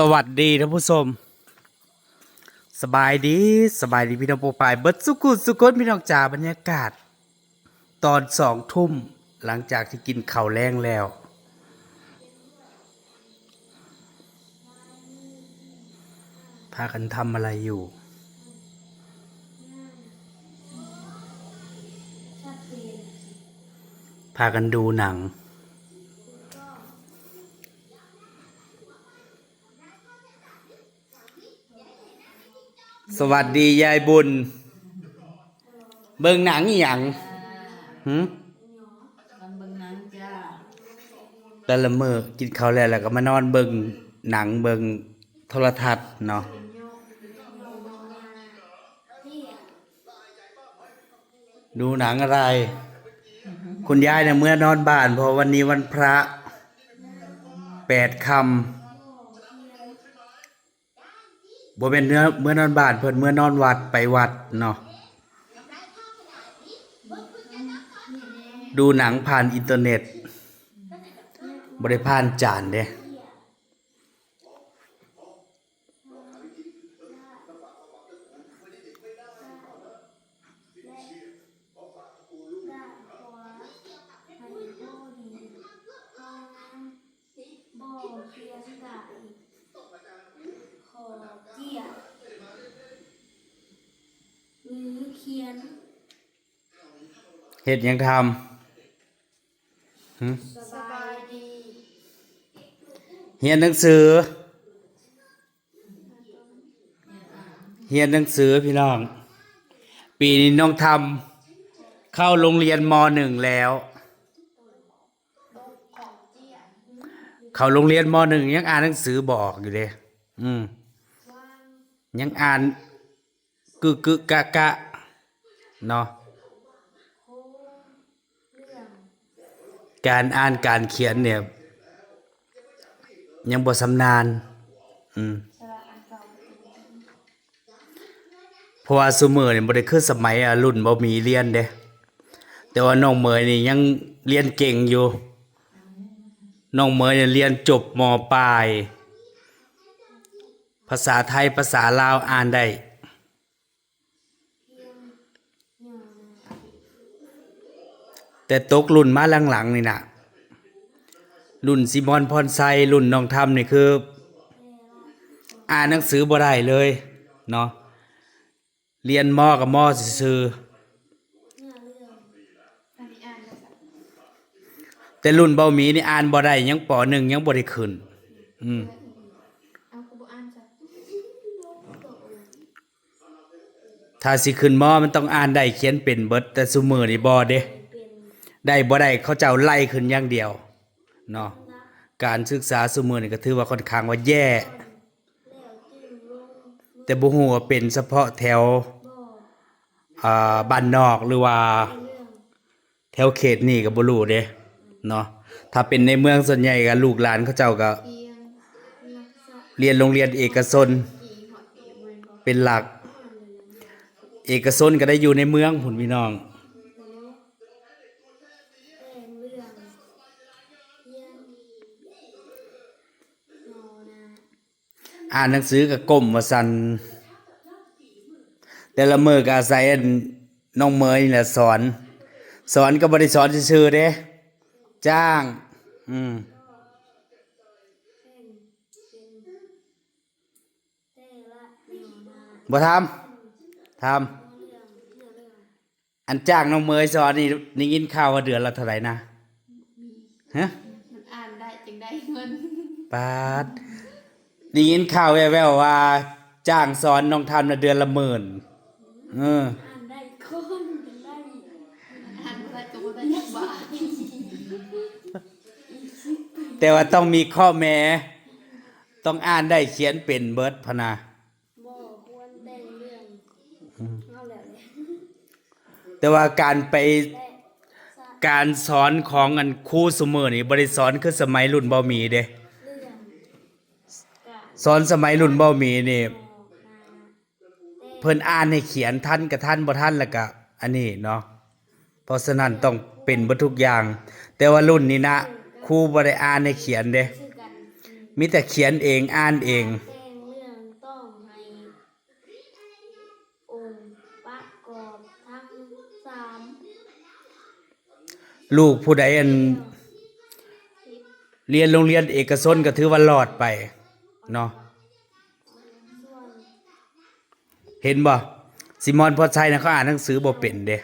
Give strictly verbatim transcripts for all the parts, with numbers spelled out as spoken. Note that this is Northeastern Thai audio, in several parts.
สวัสดีท่านผู้ชม สบายดี สบายดีพี่น้องปองปายเบิดสุขุสุคนพี่น้องจ๋า บรรยากาศ ตอนสองทุ่ม หลังจากที่กินข้าวแลงแล้ว พากันทำอะไรอยู่ พากันดูหนัง สวัสดียายบุญ เบิ่งหนังอีหยังหืม เบิ่งหนังจ้า แต่ละมื้อกินข้าวแล้ว แล้วก็มานอนเบิ่งหนัง เบิ่งโทรทัศน์เนาะ ดูหนังอะไร คุณยายเนี่ยเมื่อนอนบ้าน เพราะวันนี้วันพระ แปดค่ำ บ่แม่นเมื่อ เมื่อนอนบ้าน เพิ่นเมื่อนอนวัด ไปวัดเนาะ ดูหนังผ่านอินเทอร์เน็ต บ่ได้ผ่านจานเด้ ด้านขวา หันโบดี ห้องน้ำ บ่อเคียงไก่ ขอเจีย หรือเขียน เฮ็ดหยังทำหึ สบายดี เรียนหนังสือ เรียนหนังสือพี่น้อง ปีนี้น้องทำ เข้าโรงเรียน ม.หนึ่ง แล้ว เข้าโรงเรียน ม.หนึ่ง ยังอ่านหนังสือบ่ออกอยู่เด้ อืม ยังอ่านกึกกึกกะกะ เนาะ การอ่านการเขียนเนี่ย ยังบ่ชำนาญ อืม เพราะว่าซุมื้อนี่บ่ได้คือสมัย อ่ะ รุ่นบ่มีเรียนเด้ แต่ว่าน้องเหมยนี่ยังเรียนเก่งอยู่ น้องเหมยนี่เรียนจบ ม.ปลาย ภาษาไทย ภาษาลาวอ่านได้ แต่ตกรุ่นมาหลังๆ นี่น่ะ รุ่นสิมอน พรชัย รุ่นน้องทำนี่คือ อ่านหนังสือบ่ได้เลย เนาะ เรียน ม.กับ ม.ซื่อๆ แต่รุ่นเบาหมีนี่อ่านบ่ได้ ยัง ป.หนึ่ง ยังบ่ได้ขึ้น อืม เอาก็บ่อ่านจ้ะ ถ้าสิขึ้น ม.มันต้องอ่านได้เขียนเป็นเบิด แต่ซุมื้อนี่บ่เด้ ได้บ่ได้เขาเจ้าไล่ขึ้นอย่างเดียว เนาะ การศึกษาซุมื้อนี่ก็ถือว่าค่อนข้างว่าแย่ แต่บ่ฮู้ว่าเป็นเฉพาะแถว อ่า บ้านนอกหรือว่า แถวเขตนี่ก็บ่รู้เด้ เนาะ ถ้าเป็นในเมืองส่วนใหญ่ก็ลูกหลานเขาเจ้าก็ เรียนโรงเรียนเอกชน เป็นหลัก เอกชนก็ได้อยู่ในเมืองพุ้นพี่น้อง อ่านหนังสือก็ก้มว่าซั่น แต่ละมื้อก็อาศัยอันน้องเหมยนี่แหละสอน สอนก็บ่ได้สอนซื่อๆเด้ จ้าง อืม บ่ทำ ทำ อันจ้างน้องเหมยสอนนี่ ได้ยินข่าวว่าเดือนละเท่าไหร่นะ ฮะ มันอ่านได้จึงได้เงิน ปาด ได้ยินข่าวแว่วๆว่า จ้างสอนน้องทำนะเดือนละหมื่น เออ อ่านได้คนได้ อ่านบ่ได้ก็บ่ได้จักบาท แต่ว่าต้องมีข้อแม้ ต้องอ่านได้เขียนเป็นเบิดพะนะ บ่ควรแต่งเรื่อง อืม เอาแล้วแหละ แต่ว่าการไป และ การสอนของอันครูซุมื้อนี่บ่ได้สอนคือสมัยรุ่นเบาหมีเด้ เรื่อง การ สอนสมัยรุ่นเบาหมีนี่ ออกมา เพิ่นอ่านให้เขียนทันก็ทัน บ่ทันแล้วก็อันนี้เนาะ เพราะฉะนั้นต้องเป็นเบิดทุกอย่าง แต่ว่ารุ่นนี้นะ ครูบ่ได้อ่านให้เขียนเด้ คือกัน อืม มีแต่เขียนเองอ่านเอง แต่งเรื่องต้องให้องค์ประกอบทั้งสาม ลูกผู้ใดอันเรียนโรงเรียนเอกชนก็ถือว่ารอดไปเนาะ ส่วน เห็นบ่ สิมอน พรชัยนะเขาอ่านหนังสือบ่เป็นเด้ เ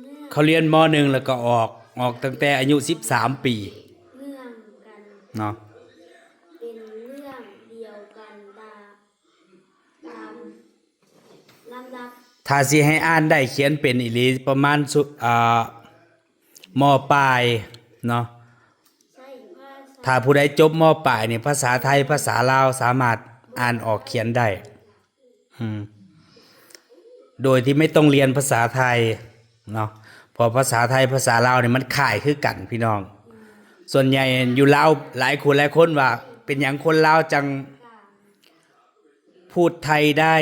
รื่อง เขาเรียน ม.หนึ่ง แล้วก็ออกออกตั้งแต่อายุ สิบสาม ปี เรื่องกัน เนาะ เป็นเรื่องเดียวกันตามตามลำดับ ถ้าสิให้อ่านได้เขียนเป็นอีหลีประมาณสุอ่า ม.ปลายเนาะ ใช่ภาษา ถ้าผู้ใดจบ ม.ปลายนี่ภาษาไทยภาษาลาวสามารถอ่านออกเขียนได้ อืม โดยที่ไม่ต้องเรียนภาษาไทยเนาะ เพราะภาษาไทยภาษาลาวนี่มันคล้ายคือกันพี่น้อง ส่วนใหญ่อยู่ลาวหลายคนหลายคนว่า เป็นหยังคนลาวจังพูดไทยได้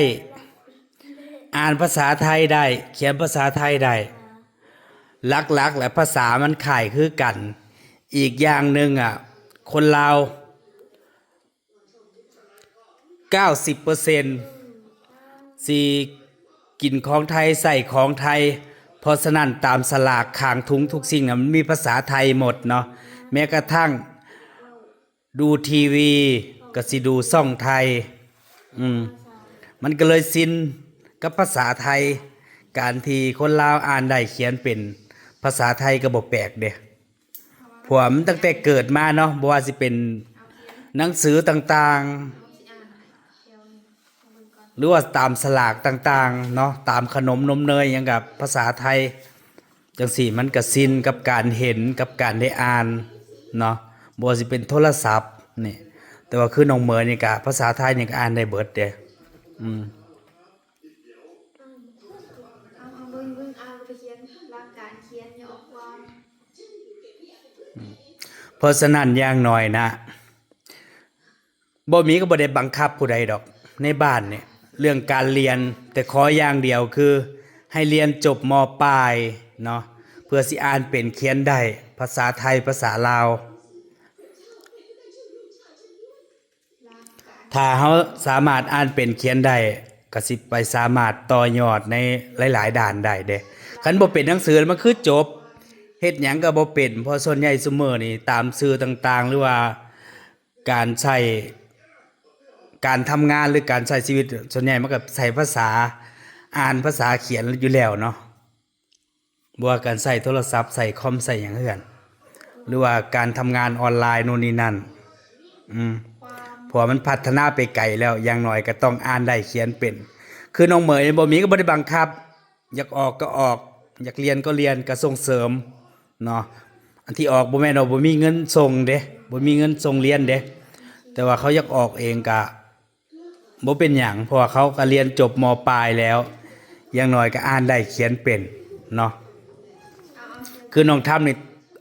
อ่านภาษาไทยได้ เขียนภาษาไทยได้ หลักๆ และภาษามันคล้ายคือกัน อีกอย่างหนึ่งอ่ะ คนลาว เก้าสิบเปอร์เซ็นต์ สิกินของไทยใส่ของไทย เพราะฉะนั้นตามสลากข้างถุงทุกสิ่งน่ะมันมีภาษาไทยหมดเนาะ แม้กระทั่งดูทีวีก็สิดูช่องไทย อืม มันก็เลยชินกับภาษาไทย การที่คนลาวอ่านได้เขียนเป็นภาษาไทยก็บ่แปลกเด้ เพราะว่ามันตั้งแต่เกิดมาเนาะ บ่ว่าสิเป็นหนังสือต่างๆ หรือว่าตามสลากต่างๆ เนาะ ตามขนมนมเนยหยังกับภาษาไทย จังซี้มันก็ชินกับการเห็นกับการได้อ่านเนาะ บ่ว่าสิเป็นโทรศัพท์นี่ แต่ว่าคือน้องเหมยนี่ก็ภาษาไทยนี่ก็อ่านได้เบิดเด้ อืม เอาเอาเบิ่งเบิ่งเอาไปเขียนหลักการเขียนย่อความ เพราะฉะนั้นอย่างน้อยนะ บ่มีก็บ่ได้บังคับผู้ใดดอก ในบ้านเนี่ย เรื่องการเรียน แต่ขออย่างเดียวคือ ให้เรียนจบ ม.ปลายเนาะ เพื่อสิอ่านเป็นเขียนได้ ภาษาไทยภาษาลาว ถ้าเฮาสามารถอ่านเป็นเขียนได้ ก็สิไปสามารถต่อยอดในหลายๆด้านได้เด้ คันบ่เป็นหนังสือมันคือจบ เฮ็ดหยังก็บ่เป็น เพราะส่วนใหญ่ซุมื้อนี่ตามสื่อต่างๆ หรือว่าการใช้ การทำงานหรือการใช้ชีวิต ส่วนใหญ่มันก็ใช้ภาษา อ่านภาษาเขียนอยู่แล้วเนาะ บ่ว่าการใช้โทรศัพท์ ใช้คอม ใช้หยังคือกัน หรือว่าการทำงานออนไลน์นู่นนี่นั่น อืม เพราะว่ามันพัฒนาไปไกลแล้ว อย่างน้อยก็ต้องอ่านได้เขียนเป็น คือน้องเหมยบ่มีก็บ่ได้บังคับ อยากออกก็ออก อยากเรียนก็เรียน ก็ส่งเสริมเนาะ อันที่ออกบ่แม่นว่าบ่มีเงินส่งเด้ บ่มีเงินส่งเรียนเด้ แต่ว่าเขาอยากออกเองก็ บ่เป็นหยัง เพราะว่าเขาก็เรียนจบ ม.ปลายแล้ว อย่างน้อยก็อ่านได้เขียนเป็นเนาะ คือน้องทำนี่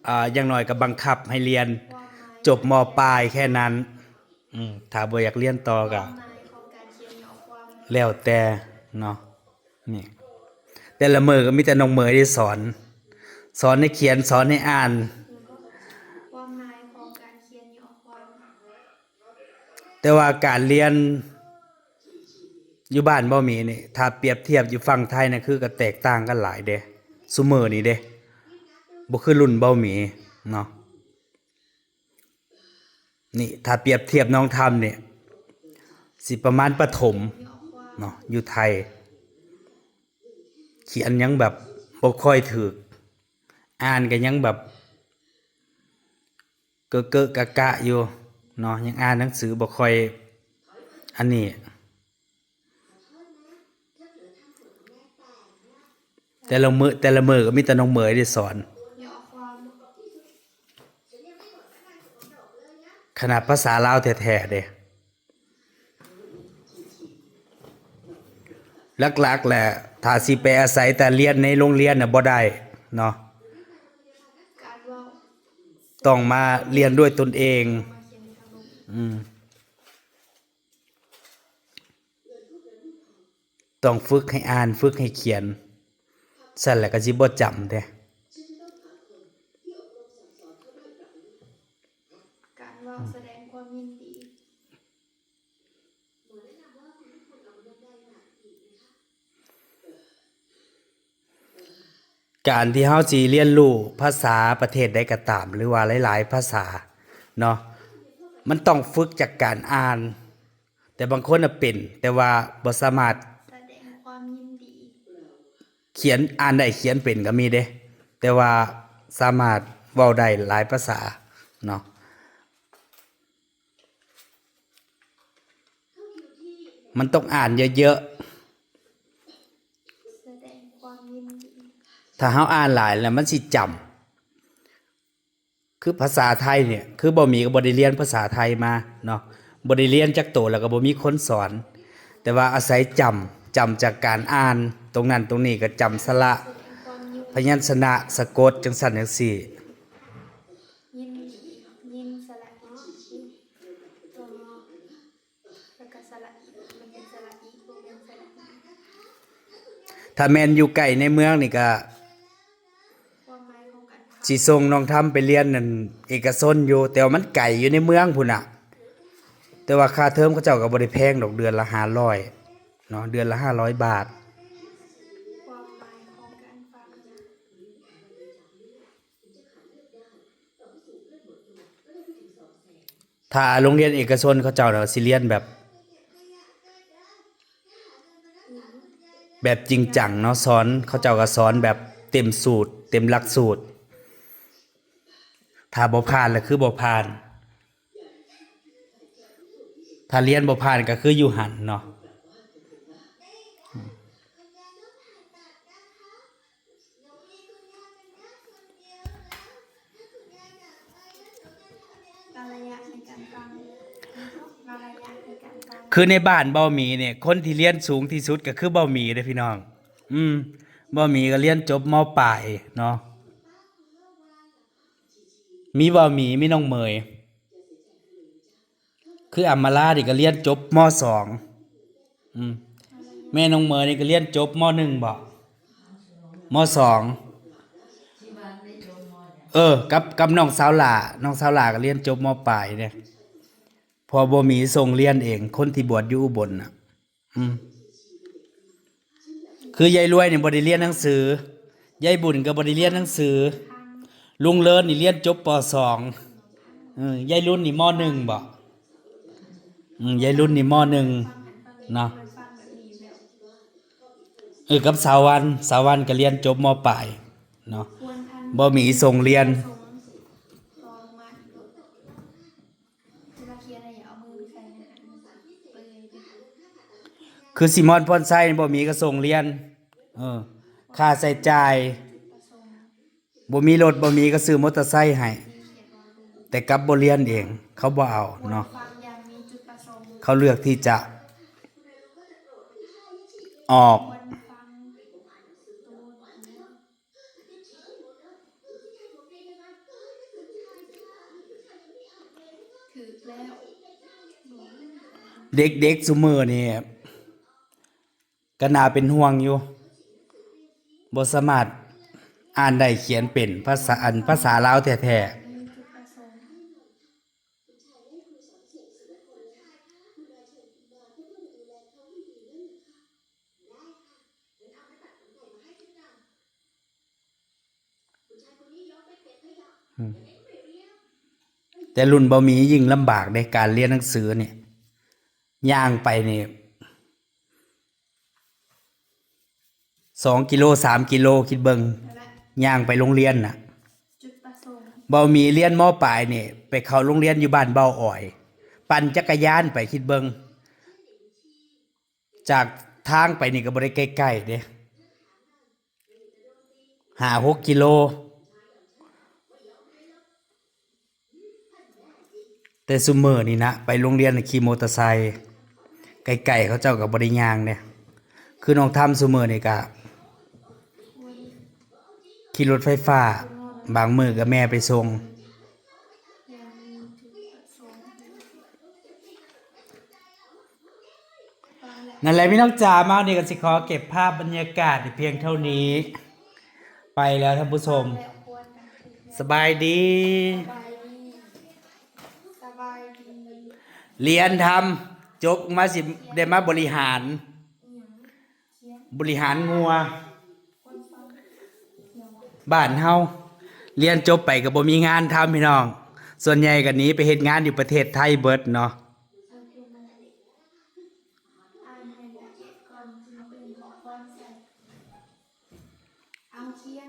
อ่า อย่างน้อยก็บังคับให้เรียนจบ ม.ปลายแค่นั้น อืม ถ้าบ่อยากเรียนต่อก็ ความหมายของการเขียนย่อความ แล้วแต่เนาะ นี่ แต่ละมื้อก็มีแต่น้องเหมยที่สอน สอนให้เขียน สอนให้อ่าน ความหมายของการเขียนย่อความ แต่ว่าการเรียนอยู่บ้านเบาหมีนี่ ถ้าเปรียบเทียบอยู่ฝั่งไทยนะ คือก็แตกต่างกันหลายเด้ ซุมื้อนี้เด้ บ่คือรุ่นเบาหมีเนาะ นี่ ถ้าเปรียบเทียบน้องทำนี่ สิประมาณประถมเนาะ อยู่ไทย เขียนยังแบบบ่ค่อยถูก อ่านก็ยังแบบ เกอะเกอะกะกะอยู่เนาะ ยังอ่านหนังสือบ่ค่อย อันนี้ แต่ละมื้อ แต่ละมื้อก็มีแต่น้องเหมยได้สอน ย่อความ ขนาดภาษาลาวแท้ๆเด้ หลักๆแหละ ถ้าสิไปอาศัยแต่เรียนในโรงเรียนน่ะบ่ได้เนาะ การเว้า ต้องมาเรียนด้วยตนเอง มาเขียนในทางลง อืม ต้องฝึกให้อ่าน ฝึกให้เขียน ซั่นแหละก็สิบ่จำเด้ ฉันจะต้องหาคนที่อบรมสั่งสอนเขาด้วยแบบนี้ เพราะ แสดงความยินดี การที่เฮาสิเรียนรู้ภาษาประเทศใดก็ตาม หรือว่าหลายๆภาษาเนาะ มันต้องฝึกจากการอ่าน แต่บางคนน่ะเป็น แต่ว่าบ่สามารถ แสดงความยินดี เขียน อ่านได้เขียนเป็นก็มีเด้ แต่ว่าสามารถเว้าได้หลายภาษาเนาะ มันต้องอ่านเยอะ แสดงความยินดี ๆ ถ้าเฮาอ่านหลายแล้วมันสิจำ คือภาษาไทยเนี่ย คือบ่มีก็บ่ได้เรียนภาษาไทยมาเนาะ บ่ได้เรียนจักโตแล้วก็บ่มีคนสอน แต่ว่าอาศัยจำ จำจากการอ่าน ตรงนั้นตรงนี้ก็จำสระ แสดงความยิน พยัญชนะ สะกด จังซั่นจังซี่ ยินดี ยินสระอีตัวงอแล้วก็สระอี มันเป็นสระอี มันเป็นสระอี ถ้าแม่นอยู่ใกล้ในเมืองนี่ก็ ความหมายของการ สิส่งน้องทำไปเรียนนั่นเอกชนอยู่ แต่ว่ามันไกลอยู่ในเมืองพุ้นน่ะ แต่ว่าค่าเทอมเขาเจ้าก็บ่ได้แพงดอก เดือนละห้าร้อยเนาะ เดือนละห้าร้อยบาท ความหมายของการฟัง ถ้าโรงเรียนเอกชนเขาเจ้าน่ะสิเรียนแบบ แบบจริงจังเนาะ สอน เขาเจ้าก็สอนแบบเต็มสูตร เต็มหลักสูตร ถ้าบ่ผ่านแล้วคือบ่ผ่าน ถ้าเรียนบ่ผ่านก็คืออยู่หั่นเนาะ กาลยะในการฟังกาลยะในการฟัง คือในบ้านเบาหมีเนี่ย คนที่เรียนสูงที่สุดก็คือเบาหมีเด้อพี่น้อง อืม เบาหมีก็เรียนจบ ม.ปลายเนาะ มีเบาหมี มีน้องเหมย คืออำมาลานี่ก็เรียนจบ ม.สอง อืม แม่น้องเหมยนี่ก็เรียนจบ ม.หนึ่ง บ่ ม.สอง เออ กับ กับน้องสาวหล่า น้องสาวหล่าก็เรียนจบ ม.ปลายเนี่ย พอบ่มีส่งเรียนเอง คนที่บวชอยู่อุบลน่ะ อืม คือยายรวยนี่บ่ได้เรียนหนังสือ ยายบุญก็บ่ได้เรียนหนังสือ ลุงเลิศนี่เรียนจบ ป.สอง เออ ยายรุ่นนี่ ม.หนึ่ง บ่ อืม ยายรุ่นนี่ ม.หนึ่ง เนาะ เออ กับสาววัน สาววันก็เรียนจบ ม.ปลาย เนาะ บ่มีส่งเรียน คือสิมอนพรไซนี่บ่มีก็ส่งเรียน เออ ค่าใช้จ่าย บ่มีรถ บ่มีก็ซื้อมอเตอร์ไซค์ให้ แต่กลับบ่เรียนเอง เขาบ่เอาเนาะ ฟังอย่างมีจุดประสงค์ เขาเลือกที่จะออก ควรฟังตัว ถือแล้ว เด็กๆซุมื้อนี่ก็น่าเป็นห่วงอยู่ บ่สามารถอ่านได้เขียนเป็นภาษา อัน ภาษาลาวแท้ๆ มีจุดประสงค์ แต่รุ่นบ่มียิ่งลำบากในการเรียนหนังสือเนี่ย ย่างไปนี่ สองกิโล สามกิโล คิดเบิ่ง ย่างไปโรงเรียนน่ะ จุดประสงค์ เบาหมีเรียน ม.ปลายนี่ ไปเข้าโรงเรียนอยู่บ้านเบาอ้อย ปั่นจักรยานไป คิดเบิ่ง จากทางไปนี่ก็บ่ได้ใกล้ๆเด้ ห้าหกกิโล แต่ซุมื้อนี่นะ ไปโรงเรียนน่ะขี่มอเตอร์ไซค์ ไกลๆเขาเจ้าก็บ่ได้ย่างเด้ คือน้องทำซุมื้อนี่ก็ขี่รถไฟฟ้า บางมื้อก็แม่ไปส่ง นั่นแหละพี่น้องจ๋า มานี่ก็สิขอเก็บภาพบรรยากาศเพียงเท่านี้ ไปแล้วท่านผู้ชม สบายดี ไป เรียนทำ จบมาสิได้มาบริหาร บริหารงัว บ้านเฮา เรียนจบไปก็บ่มีงานทำพี่น้อง ส่วนใหญ่ก็หนีไปเฮ็ดงานอยู่ประเทศไทยเบิดเนาะ เอาเทียน